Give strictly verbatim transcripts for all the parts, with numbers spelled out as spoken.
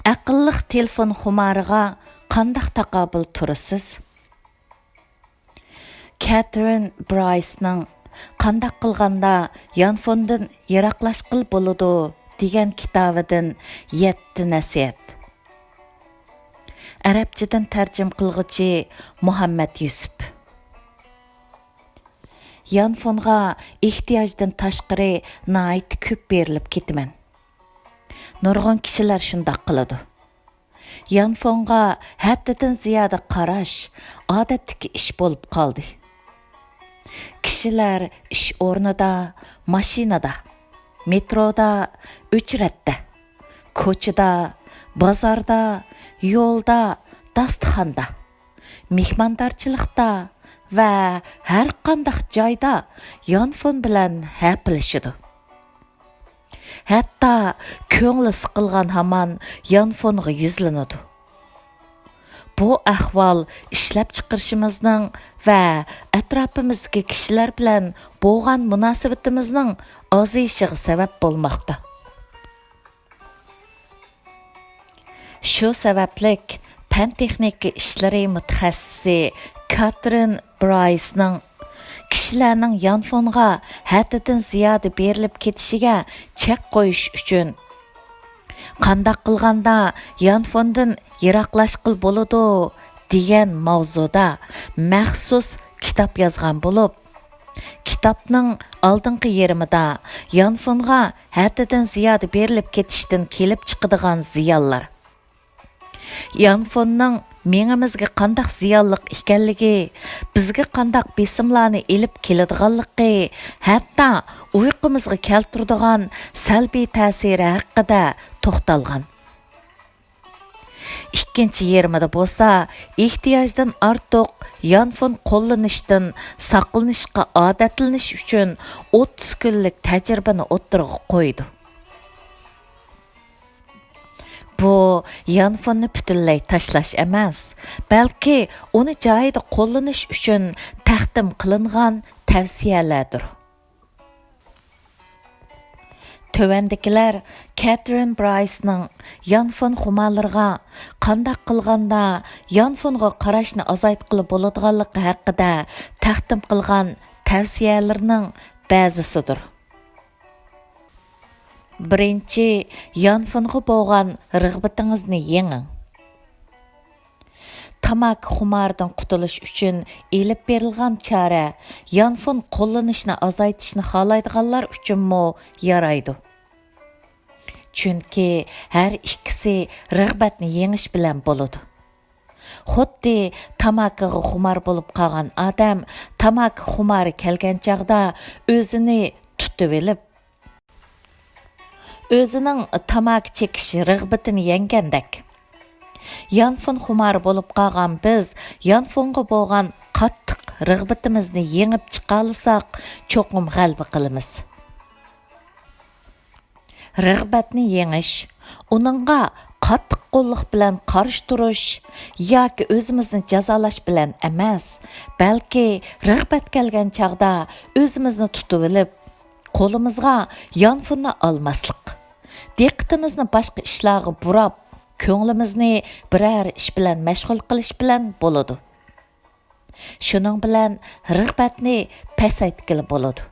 ئەقىللىق تېلېفون خۇمارىغا قانداق تاقابىل تۇرىسىز؟ كەترىن برايسنىڭ «قانداق قىلغاندا يانفوندىن يىراقلاشقىلى بولىدۇ» دېگەن كىتابىدىن يەتتە نەسىھەت. ئەرەبچىدىن تەرجىمە قىلغۇچى مۇھەممەد يۈسۈپ. يانفونغا ئېھتىياجدىن تاشقىرى ناھايىتى كۆپ بېرىلىپ كېتىمەن. نۇرغۇن كىشىلەر شۇنداق قىلىدۇ. يانفونغا ھەددىدىن زىيادە قاراش ئادەتتىكى ئىش بولۇپ قالدى. كىشىلەر ئىش ئورنىدا، ماشىنىدا، مېترودا، ئۆچرەتتە، كوچىدا، بازاردا، يولدا، داستىخاندا، مېھماندارچىلىقتا ۋە ھەرقانداق جايدا يانفون بىلەن ھەپىلىشىدۇ. ھەتتا كۆڭلى سىقىلغان ھامان يانفونغا يۈزلىنىدۇ. بۇ ئەھۋال ئىشلەپچىقىرىشىمىزنىڭ ۋە ئەتراپىمىزدىكى كىشىلەر بىلەن بولغان مۇناسىۋىتىمىزنىڭ ئازىيىشىغا سەۋەب بولماقتا. شۇ سەۋەبلىك پەن-تېخنىكا ئىشلىرى مۇتەخەسسىسى كاترىن برايسنىڭ كىشىلەرنىڭ يانفونغا ھەددىدىن زىيادە بېرىلىپ كېتىشىگە چەك قويۇش ئۈچۈن «قانداق قىلغاندا يانفوندىن يىراقلاشقىلى بولىدۇ» دېگەن ماۋزۇدا مەخسۇس كىتاب يازغان بولۇپ، كىتابنىڭ ئالدىنقى يېرىمىدا يانفونغا ھەددىدىن زىيادە بېرىلىپ كېتىشتىن كېلىپ چىقىدىغان زىيانلار، يانفوننىڭ مېڭىمىزگە قانداق زىيانلىق ئىكەنلىكى، بىزگە قانداق بېسىملارنى ئېلىپ كېلىدىغانلىقى، ھەتتا ئۇيقۇمىزغا كەلتۈرىدىغان سەلبىي تەسىرى ھەققىدە توختالغان. ئىككىنچى يېرىمىدا بولسا، ئېھتىياجدىن ئارتۇق يانفون قوللىنىشتىن ساقلىنىشقا ئادەتلىنىش ئۈچۈن ئوتتۇز كۈنلۈك تەجرىبىنى ئوتتۇرىغا قويىدۇ. بۇ يانفوننى پۈتۈنلەي تاشلاش ئەمەس، بەلكى ئۇنى جايىدا قوللىنىش ئۈچۈن تەقدىم قىلىنغان تەۋسىيەلەردۇر. تۆۋەندىكىلەر كاترىن برايسنىڭ يانفون خۇمارلىرىغا قانداق قىلغاندا يانفونغا قاراشنى ئازايتقىلى بولىدىغانلىقى ھەققىدە تەقدىم قىلغان تەۋسىيەلىرىنىڭ بەزىسىدۇر. بىرىنچى، يانفونغا بولغان رىغبىتىڭىزنى يېڭىڭ. تاماكا خۇمارىدىن قۇتۇلۇش ئۈچۈن ئېلىپ بېرىلغان چارە يانفون قوللىنىشنى ئازايتىشنى خالايدىغانلار ئۈچۈنمۇ يارايدۇ. چۈنكى ھەر ئىككىسى رىغبەتنى يېڭىش بىلەن بولىدۇ. خۇددى تاماكىغا خۇمار بولۇپ قالغان ئادەم تاماكا خۇمارى كەلگەن چاغدا ئۆزىنى تۇتۇۋېلىپ، ئۆزىنىڭ تاماكا چېكىش رىغبىتىنى يەڭگەندەك. يانفون خۇمارى بولۇپ قالغان بىز يانفونغا بولغان قاتتىق رىغبىتىمىزنى يېڭىپ چىقالىساق، چوقۇم غەلىبە قىلىمىز. رىغبەتنى يېڭىش، ئۇنىڭغا قاتتىق قوللۇق بىلەن قارشى تۇرۇش ياكى ئۆزىمىزنى جازالاش بىلەن ئەمەس، بەلكى رىغبەت كەلگەن چاغدا ئۆزىمىزنى تۇتۇۋېلىپ، قولىمىزغا يانفوننى ئالماسلىق. دىققىتىمىزنى باشقا ئىشلارغا بۇراپ، كۆڭلىمىزنى بىرەر ئىش بىلەن مەشغۇل قىلىش بىلەن بولىدۇ. شۇنىڭ بىلەن رىغبەتنى پەسەيتكىلى بولىدۇ.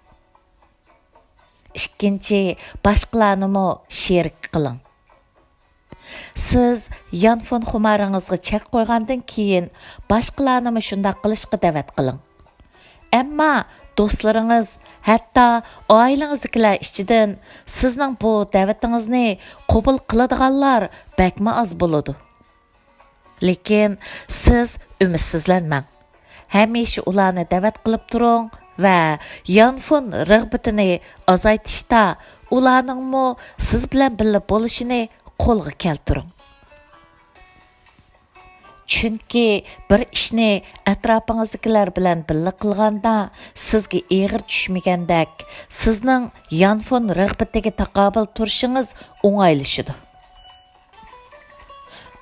ئىككىنچى، باشقىلارنىمۇ شېرىك قىلىڭ. سىز يانفون خۇمارىڭىزغا چەك قويغاندىن كېيىن، باشقىلارنىمۇ شۇنداق قىلىشقا دەۋەت قىلىڭ. ئەمما دوستلىرىڭىز، ھەتتا ئائىلىڭىزدىكىلەر ئىچىدىن سىزنىڭ بۇ دەۋىتىڭىزنى قوبۇل قىلىدىغانلار بەكمۇ ئاز بولىدۇ. لېكىن سىز ئۈمىدسىزلەنمەڭ. ھەمىشە ئۇلارنى دەۋەت قىلىپ تۇرۇڭ ۋە يانفون رىغبىتىنى ئازايتىشتا ئۇلارنىڭمۇ سىز بىلەن بىللە بولۇشىنى قولغا كەلتۈرۈڭ. چۈنكى بىر ئىشنى ئەتراپىڭىزدىكىلەر بىلەن بىللە قىلغاندا، سىزگە ئېغىر چۈشمىگەندەك، سىزنىڭ يانفون رىغبىتىگە تاقابىل تۇرۇشىڭىز ئوڭايلىشىدۇ.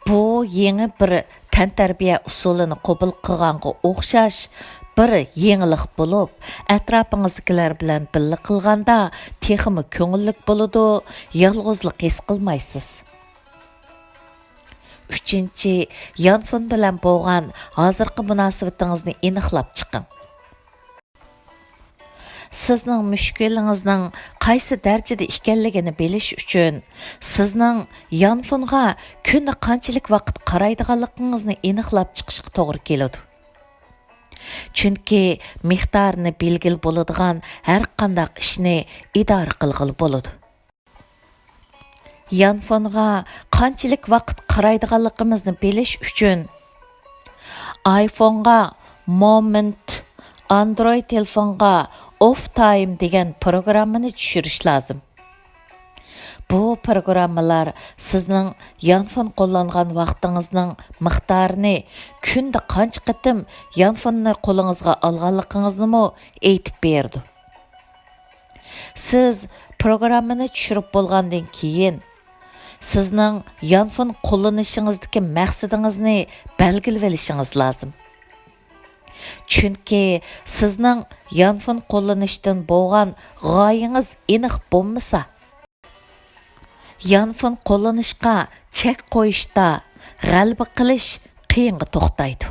بۇ يېڭى بىر تەنتەربىيە ئۇسۇلىنى قوبۇل قىلغانغا ئوخشاش بىر يېڭىلىق بولۇپ، ئەتراپىڭىزدىكىلەر بىلەن بىللە قىلغاندا تېخىمۇ كۆڭۈللۈك بولىدۇ، يالغۇزلۇق ھېس قىلمايسىز. ئۈچىنچى، يانفون بىلەن بولغان ھازىرقى مۇناسىۋىتىڭىزنى ئېنىقلاپ چىقىڭ. سىزنىڭ مۈشكۈلىڭىزنىڭ قايسى دەرىجىدە ئىكەنلىكىنى بىلىش ئۈچۈن، سىزنىڭ يانفونغا كۈندە قانچىلىك ۋاقىت قارايدىغانلىقىڭىزنى ئېنىقلاپ چىقىشقا توغرا كېلىدۇ. چۈنكى مىقدارىنى بىلگىلى بولىدىغان ھەرقانداق ئىشنى ئىدارە قىلغىلى بولىدۇ. يانفونغا قانچىلىك ۋاقىت قارايدىغانلىقىمىزنى بىلىش ئۈچۈن، ئايفونغا مومېنت، ئاندرويد تېلېفونغا ئوف تايم دېگەن پروگراممىنى چۈشۈرۈش لازىم. بۇ پروگراممىلار سىزنىڭ يانفون قوللانغان ۋاقتىڭىزنىڭ مىقدارىنى، كۈندە قانچە قېتىم يانفوننى قولىڭىزغا ئالغانلىقىڭىزنىمۇ ئېيتىپ بېرىدۇ. سىز پروگراممىنى چۈشۈرۈپ بولغاندىن كېيىن، سىزنىڭ يانفون قوللىنىشىڭىزدىكى مەقسىتىڭىزنى بەلگىلىۋېلىشىڭىز لازىم. چۈنكى سىزنىڭ يانفون قوللىنىشتىن بولغان غايىڭىز ئېنىق بولمىسا، يانفون قوللىنىشقا چەك قويۇشتا غەلىبە قىلىش قىيىنغا توختايدۇ.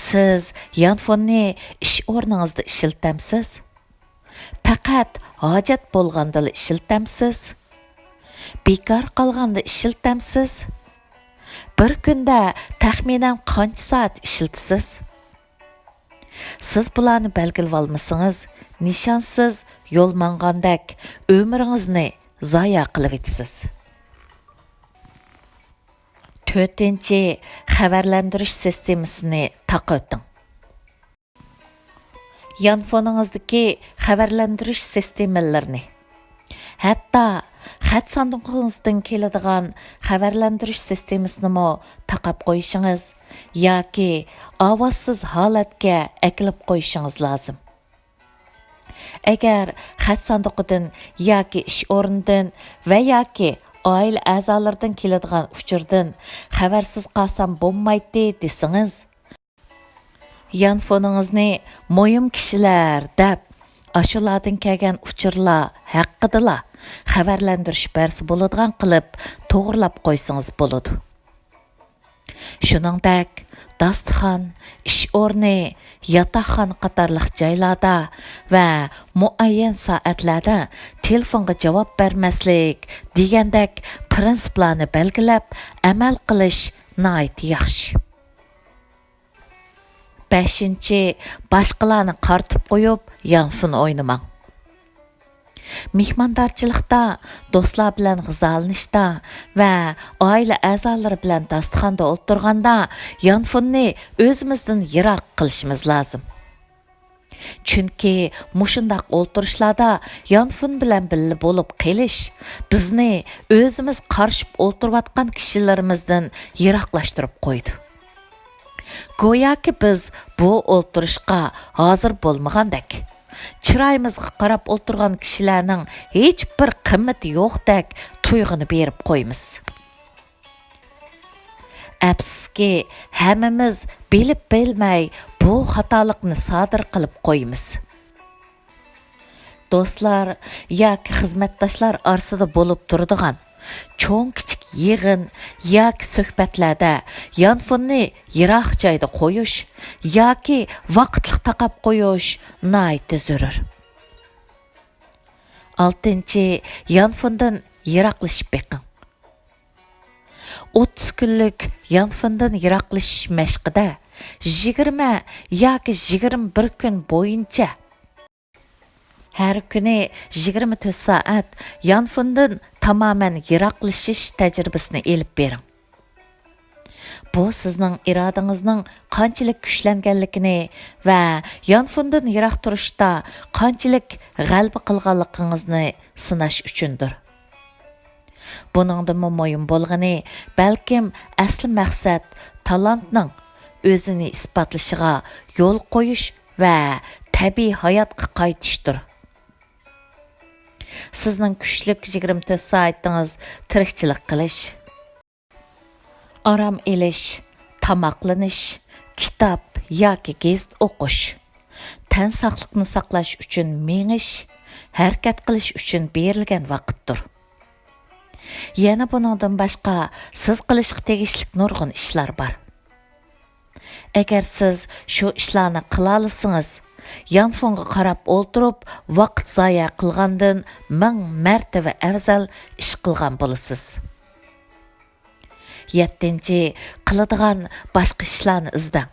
سىز يانفوننى ئىش ئورنىڭىزدا ئىشلىتەمسىز؟ پەقەت ھاجەت بولغاندىلا ئىشلىتەمسىز؟ بىكار قالغاندا ئىشلىتەمسىز؟ بىر كۈندە تەخمىنەن قانچە سائەت ئىشلىتىسىز؟ سىز بۇلارنى بەلگىلىۋالمىسىڭىز، نىشانسىز يول ماڭغاندەك ئۆمرىڭىزنى زايا قىلىۋېتىسىز. تۆتىنچى، خەۋەرلەندۈرۈش سىستېمىسىنى تاقىۋېتىڭ. يانفونىڭىزدىكى خەۋەرلەندۈرۈش سىستېمىلىرىنى، ھەتتا خەت ساندۇقىڭىزدىن كېلىدىغان خەۋەرلەندۈرۈش سىستېمىسىنىمۇ تاقاپ قويۇشىڭىز ياكى ئاۋازسىز ھالەتكە ئەكىلىپ قويۇشىڭىز لازىم. ئەگەر خەت ساندۇقىدىن ياكى ئىش ئورنىدىن ۋە ياكى ئائىلە ئەزالىرىدىن كېلىدىغان ئۇچۇردىن خەۋەرسىز قالسام بولمايتتى دېسىڭىز، يانفونىڭىزنى مۇھىم كىشىلەر دەپ، ئاشۇلاردىن كەلگەن ئۇچۇرلار ھەققىدىلا خەۋەرلەندۈرۈش بەرسە بولىدىغان قىلىپ توغرىلاپ قويسىڭىز بولىدۇ. شۇنىڭدەك، داستىخان، ئىش ئورنى، ياتاقخانا قاتارلىق جايلاردا ۋە مۇئەييەن سائەتلەردە تېلېفونغا جاۋاب بەرمەسلىك دېگەندەك پىرىنسىپلارنى بەلگىلەپ ئەمەل قىلىش ناھايىتى ياخشى. بەشىنچى، باشقىلارنى قارىتىپ قويۇپ يانفون ئوينىماڭ. مېھماندارچىلىقتا، دوستلار بىلەن غىزالىنىشتا ۋە ئائىلە ئەزالىرى بىلەن داستىخاندا ئولتۇرغاندا يانفوننى ئۆزىمىزدىن يىراق قىلىشىمىز لازىم. چۈنكى مۇشۇنداق ئولتۇرۇشلاردا يانفون بىلەن بىللە بولۇپ قېلىش بىزنى ئۆزىمىز قارىشىپ ئولتۇرۇۋاتقان كىشىلىرىمىزدىن يىراقلاشتۇرۇپ قويىدۇ. گوياكى بىز بۇ ئولتۇرۇشقا ھازىر بولمىغاندەك، چىرايىمىزغا قاراپ ئولتۇرغان كىشىلەرنىڭ ھېچبىر قىممىتى يوقتەك تۇيغۇنى بېرىپ قويىمىز. ئەپسۇسكى، ھەممىمىز بىلىپ بىلمەي بۇ خاتالىقنى سادىر قىلىپ قويىمىز. دوستلار ياكى خىزمەتداشلار ئارىسىدا بولۇپ تۇرىدىغان چوڭ-كىچىك يىغىن ياكى سۆھبەتلەردە يانفوننى يىراق جايدا قويۇش ياكى ۋاقىتلىق تاقاپ قويۇش ناھايىتى زۆرۈر. ئالتىنچى، يانفوندىن يىراقلىشىپ بېقىڭ. ئوتتۇز كۈنلۈك يانفوندىن يىراقلىشىش مەشقىدە يىگىرمە ياكى يىگىرمە بىر كۈن بويىچە ھەر كۈنى يىگىرمە تۆت سائەت يانفوندىن تامامەن يىراقلىشىش تەجرىبىسىنى ئېلىپ بېرىڭ. بۇ سىزنىڭ ئىرادىڭىزنىڭ قانچىلىك كۈچلەنگەنلىكىنى ۋە يانفوندىن يىراق تۇرۇشتا قانچىلىك غەلىبە قىلغانلىقىڭىزنى سىناش ئۈچۈندۇر. بۇنىڭدىنمۇ مۇھىم بولغىنى، بەلكىم ئەسلى مەقسەت تالانتنىڭ ئۆزىنى ئىسپاتلىشىغا يول قويۇش ۋە تەبىئىي ھاياتقا قايتىشتۇر. سىزنىڭ كۈچلۈك يىگىرمە تۆت سائىتىڭىز تىرىكچىلىك قىلىش، ئارام ئېلىش، تاماقلىنىش، كىتاب ياكى گېزىت ئوقۇش، تەن ساقلىقنى ساقلاش ئۈچۈن مېڭىش، ھەرىكەت قىلىش ئۈچۈن بېرىلگەن ۋاقىتتۇر. يەنە بۇنىڭدىن باشقا سىز قىلىشقا تېگىشلىك نۇرغۇن ئىشلار بار. ئەگەر سىز شۇ ئىشلارنى قىلالىسىڭىز، يانفونغا قاراپ ئولتۇرۇپ ۋاقىت زايە قىلغاندىن مىڭ مەرتىۋە ئەۋزەل ئىش قىلغان بولىسىز. يەتتىنچى، قىلىدىغان باشقا ئىشلارنى ئىزدەڭ.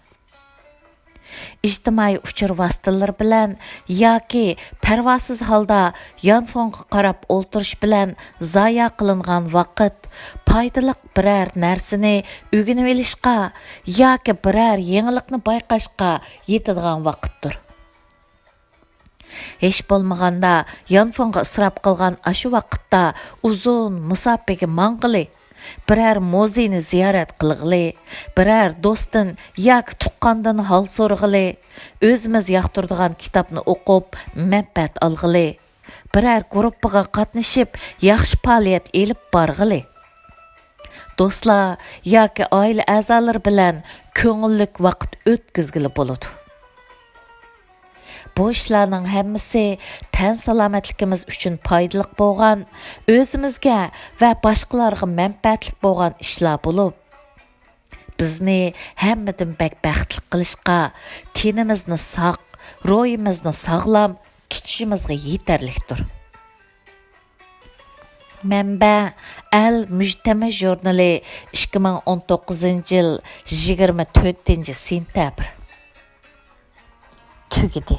ئىجتىمائىي ئۇچۇر ۋاسىتىلىرى بىلەن ياكى پەرۋاسىز ھالدا يانفونغا قاراپ ئولتۇرۇش بىلەن زايە قىلىنغان ۋاقىت پايدىلىق بىرەر نەرسىنى ئۆگىنىۋېلىشقا ياكى بىرەر يېڭىلىقنى بايقاشقا يېتىدىغان ۋاقىتتۇر. ھېچ بولمىغاندا يانفونغا ئىسراپ قىلغان ئاشۇ ۋاقىتتا ئۇزۇن مۇساپىگە ماڭغىلى، بىرەر مۇزېينى زىيارەت قىلغىلى، بىرەر دوستتىن ياكى تۇغقاندىن ھال سورىغىلى، ئۆزىمىز ياقتۇرىدىغان كىتابنى ئوقۇپ مەنپەئەت ئالغىلى، بىرەر گۇرۇپپىغا قاتنىشىپ ياخشى پائالىيەت ئېلىپ بارغىلى. دوستلار ياكى ئائىلە ئەزالىرى بىلەن كۆڭۈللۈك ۋاقىت ئۆتكۈزگىلى بولىدۇ. بۇ ئىشلارنىڭ ھەممىسى تەن سالامەتلىكىمىز ئۈچۈن پايدىلىق بولغان، ئۆزىمىزگە ۋە باشقىلارغا مەنپەئەتلىك بولغان ئىشلار بولۇپ، بىزنى ھەممىدىن بەك بەختلىك قىلىشقا، تېنىمىزنى ساق، روھىمىزنى ساغلام تۇتۇشىمىزغا يېتەرلىكتۇر. مەنبە: ئەل مۇجتەمە ژۇرنىلى، ئىككى مىڭ ئون توققۇزىنچى يىل يىگىرمە تۆتىنچى سېنتەبىر. تۈگىدى.